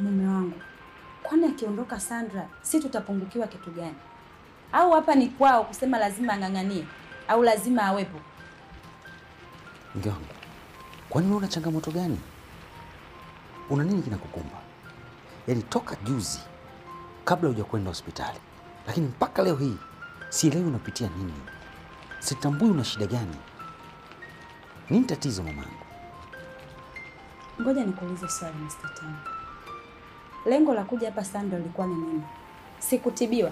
Mume wangu, kwani akiondoka Sandra, si tutapungukiwa kitu gani? Au hapa ni kwao kusema lazima ang'ang'anie au lazima awepo? Mke wangu, kwani una changamoto gani? Una nini kinakukumba? Yaani toka juzi kabla hujakwenda hospitali, lakini mpaka leo hii sielewi unapitia nini. Sitambui una shida gani. Nini tatizo mamangu? Ngoja nikuulize swali Mr. Tanga. Lengo la kuja hapa Sandra lilikuwa ni nini? Sikutibiwa.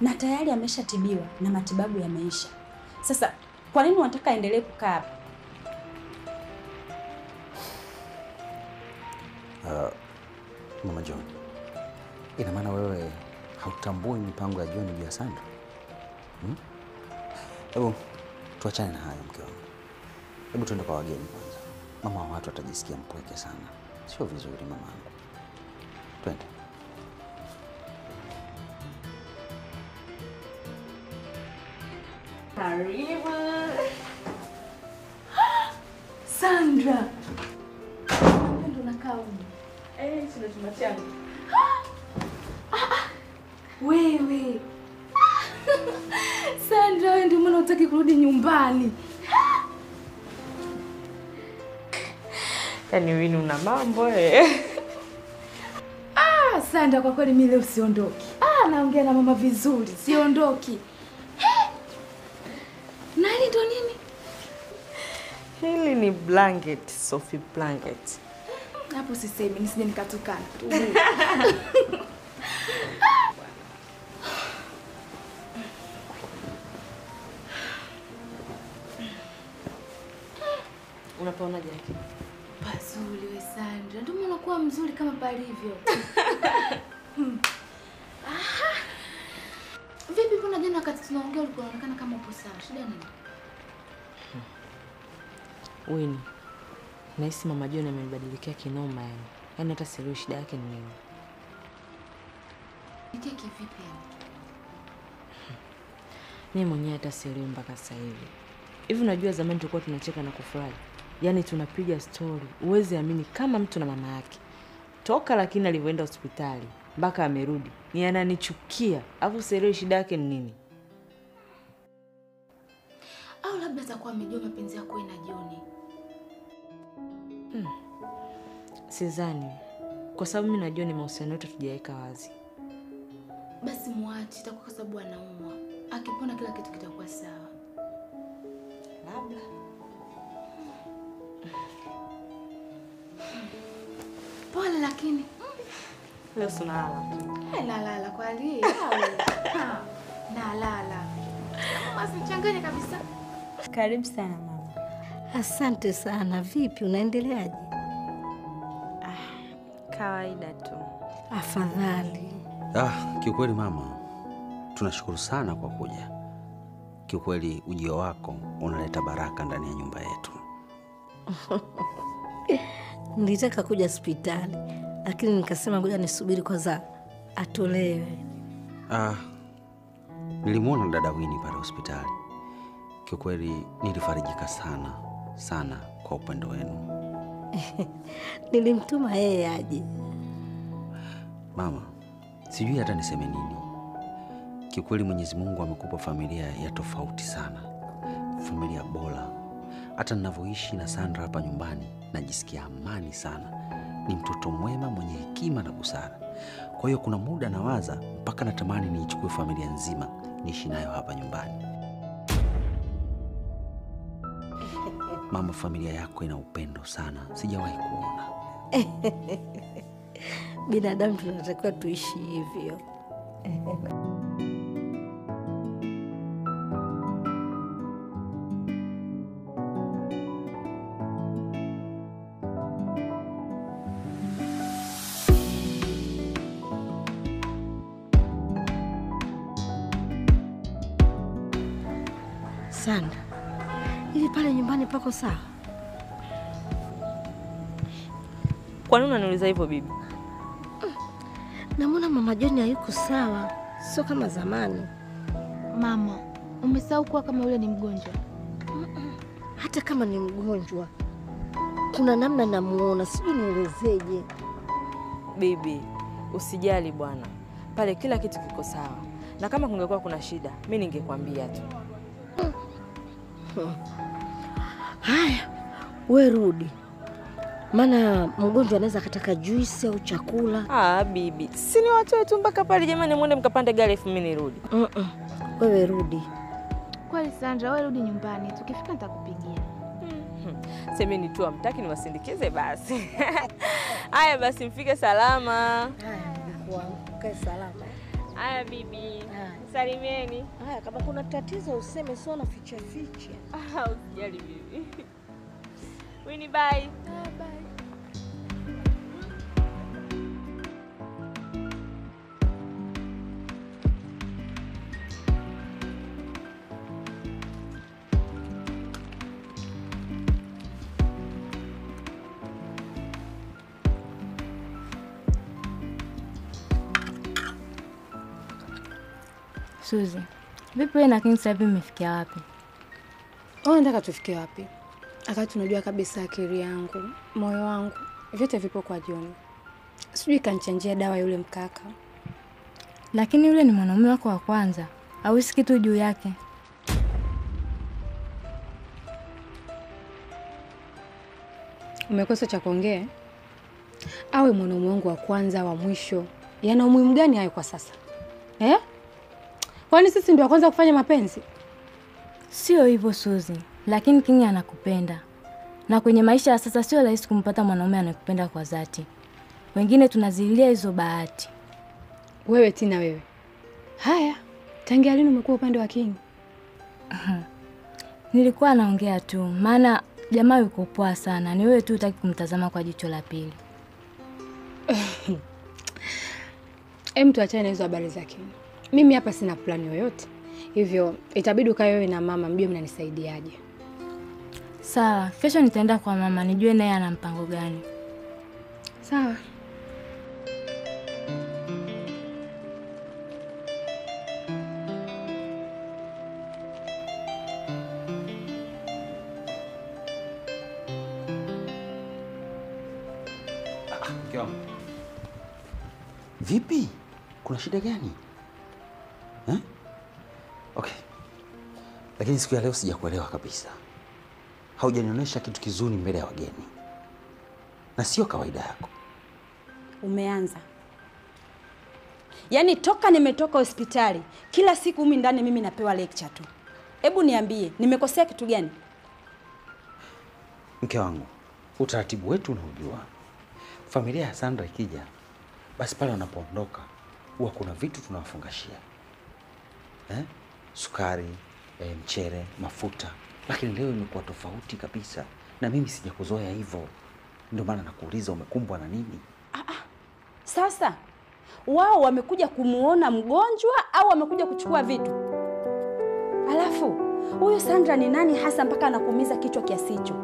Na tayari ameshatibiwa na matibabu yameisha. Sasa kwa nini unataka aendelee kukaa hapa? Mama John, ina maana wewe hautambui mipango ya John juu ya Sandra? Hebu tuachane na hayo mke wangu. Hebu tuende kwa wageni kwanza. Mama wa watu atajisikia mpweke sana. Sio vizuri mamangu. Twende. Karibu. Sandra. Ndio unakaa huko. Sina chumba changu. Wewe. Sandra, wewe ndio maana hutaki kurudi nyumbani. Yaani wewe una mambo eh. Sandra, kwa kweli mimi leo siondoki. Naongea na mama vizuri, siondoki. Nani ndo nini? Hili ni blanket, Sophie blanket. Hapo sisemi, nisije nikatukana. Unapaona je? Pazuri we Sandra, ndio maana unakuwa mzuri kama palivyo. Aha. Vipi mbona jana wakati tunaongea ulikuwa unaonekana kama upo sawa? Shida nini? Wini, nahisi Mama John amenibadilikia kinoma yani. Yaani hata sielewi shida yake ni nini. Nikie kivipi yani? Mimi mwenyewe hata sielewi mpaka sasa hivi. Hivi unajua zamani tulikuwa tunacheka na kufurahi. Yaani tunapiga story, uwezi amini kama mtu na mama yake. Toka lakini alivyoenda hospitali mpaka amerudi, ni ananichukia. Alafu sielewi shida yake ni nini. Au labda atakuwa amejua mapenzi yako na John. Sidhani. Kwa sababu mimi na John mahusiano yetu hatujaweka wazi. Basi muache, itakuwa kwa sababu anaumwa. Akipona kila kitu kitakuwa sawa. Labda. Pole lakini. Leo sunalala. Nalala kwa hali. Nalala. Mama sichanganye kabisa. Karibu sana mama. Asante sana. Vipi unaendeleaje? Kawaida tu. Afadhali. Kiukweli mama, tunashukuru sana kwa kuja. Kiukweli ujio wako unaleta baraka ndani ya nyumba yetu. Nilitaka kuja hospitali, lakini nikasema ngoja nisubiri kwanza atolewe. Nilimuona dada Winnie pale hospitali. Kiukweli nilifarijika sana sana kwa upendo wenu. Nilimtuma yeye aje. Mama, sijui hata niseme nini. Kiukweli Mwenyezi Mungu amekupa familia ya tofauti sana. Familia bora. Hata ninavyoishi na Sandra hapa nyumbani najisikia amani sana. Ni mtoto mwema mwenye hekima na busara. Kwa hiyo kuna muda nawaza mpaka natamani niichukue familia nzima niishi nayo hapa nyumbani. Mama, familia yako ina upendo sana. Sijawahi kuona. Binadamu tunatakiwa tuishi hivyo. Sandra, hivi pale nyumbani pako sawa? Kwa nini unaniuliza hivyo bibi? Namuona Mama John hayuko sawa, sio kama zamani. Mama, umesahau kuwa kama yule ni mgonjwa? Hata kama ni mgonjwa, kuna namna namuona, sijui nielezeje. Bibi, usijali bwana. Pale kila kitu kiko sawa. Na kama kungekuwa kuna shida, mimi ningekwambia tu. Haya, wewe rudi. Maana mgonjwa anaweza akataka juisi au chakula. Ah, bibi, si ni watu wetu mpaka pale jamani, muende mkapande gari afu mimi nirudi. Wewe rudi. Kweli Sandra, wewe rudi nyumbani. Tukifika nitakupigia. Semeni tu amtaki niwasindikize basi. Haya basi mfike salama. Haya, mjukuu wangu, kae salama. Haya bibi. Salimieni. Haya, kama kuna tatizo useme, sio na ficha ficha. Ah, usijali bibi. Winnie, bye. Bye. Suzy, vipi wewe na King sasa hivi mmefikia wapi? Unataka tufikie wapi? Akati tunajua kabisa akili yangu, moyo wangu, vyote vipo kwa John. Sijui kanichanjia dawa yule mkaka. Lakini yule ni mwanaume wako wa kwanza. Hausi kitu juu yake. Umekosa cha kuongea? Awe mwanaume wangu wa kwanza wa mwisho. Yana umuhimu gani hayo kwa sasa? Eh? Kwani sisi ndio wa kwanza kufanya mapenzi? Sio hivyo Suzy, lakini King anakupenda. Na kwenye maisha ya sasa sio rahisi kumpata mwanaume anayekupenda kwa dhati. Wengine tunazilia hizo bahati. Wewe Tina wewe. Haya, tangia lini umekuwa upande wa King? Nilikuwa naongea tu, maana jamaa yuko poa sana. Ni wewe tu hutaki kumtazama kwa jicho la pili. Hem, tuachane na hizo habari za King. Mimi hapa sina plani yoyote. Hivyo itabidi ukae wewe na mama mjue mnanisaidiaje. Sawa, kesho nitaenda kwa mama nijue naye ana mpango gani. Sawa. Vipi? Kuna shida gani? Eh? Okay. Lakini siku ya leo sijakuelewa kabisa. Haujanionyesha kitu kizuri mbele ya wageni. Na sio kawaida yako. Umeanza. Yaani toka nimetoka hospitali, kila siku mimi ndani mimi napewa lecture tu. Hebu niambie, nimekosea kitu gani? Mke wangu, utaratibu wetu unaujua. Familia ya Sandra ikija, basi pale wanapoondoka huwa kuna vitu tunawafungashia. Eh? Sukari, mchele, mafuta. Lakini leo imekuwa tofauti kabisa. Na mimi sijakuzoea hivyo. Ndio maana nakuuliza umekumbwa na nini? Sasa wao wamekuja kumuona mgonjwa au wamekuja kuchukua vitu? Alafu huyu Sandra ni nani hasa mpaka anakuumiza kichwa kiasi hicho?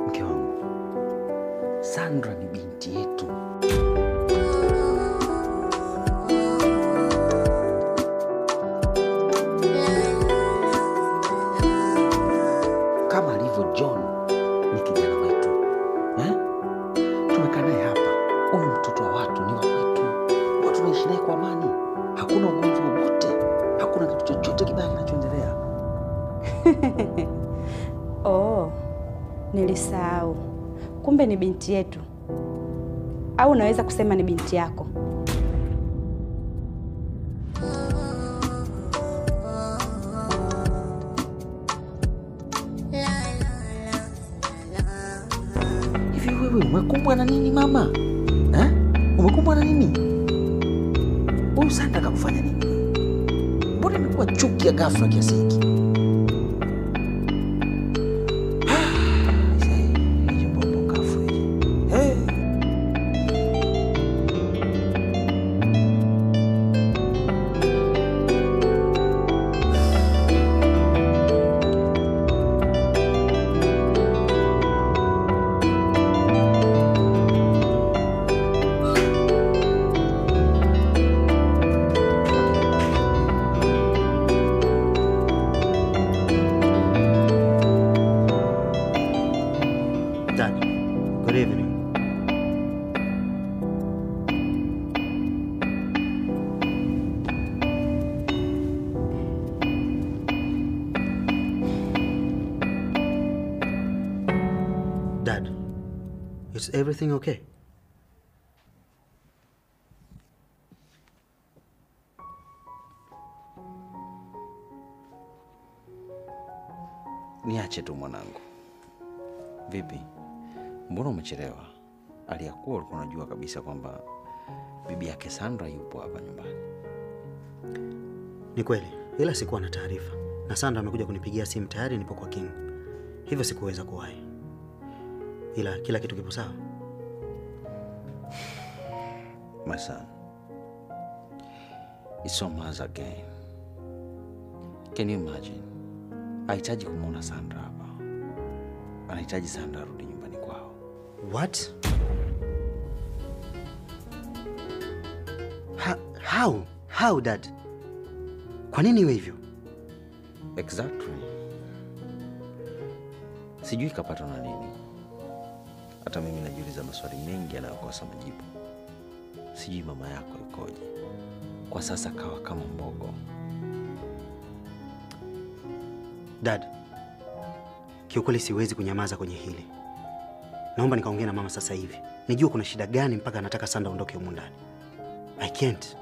Mke wangu, Sandra ni binti yetu. Kama alivyo John ni kijana wetu. Eh? Tumekaa naye hapa. Huyu mtoto wa watu ni wa kwetu. Watu tunaishi naye kwa amani. Hakuna ugomvi wowote. Hakuna kitu chochote kibaya kinachoendelea. Oh, nilisahau. Kumbe ni binti yetu. Au unaweza kusema ni binti yako. Hivi wewe umekumbwa na nini mama? Eh? Umekumbwa na nini? Huyu Sandra kakufanya nini? Mbona imekuwa chuki ya ghafla kiasi hiki? Is everything okay? Niache tu mwanangu. Vipi? Mbona umechelewa? Aliyakuwa ulikuwa unajua kabisa kwamba bibi yake Sandra yupo hapa nyumbani. Ni kweli, ila sikuwa na taarifa. Na Sandra amekuja kunipigia simu tayari nipo kwa King. Hivyo sikuweza kuwahi. Ila kila kitu kipo sawa. My son, it's so much again. Can you imagine? Hahitaji kumuona Sandra hapa. Anahitaji Sandra arudi nyumbani kwao. What? How? How, Dad? Kwa nini iwe hivyo? Exactly. Sijui kapatwa na nini. Hata mimi najiuliza maswali mengi yanayokosa majibu. Sijui mama yako yukoje. Kwa sasa kawa kama mbogo. Dad, kiukweli siwezi kunyamaza kwenye hili. Naomba nikaongee na mama sasa hivi. Nijue kuna shida gani mpaka anataka Sandra aondoke humu ndani. I can't.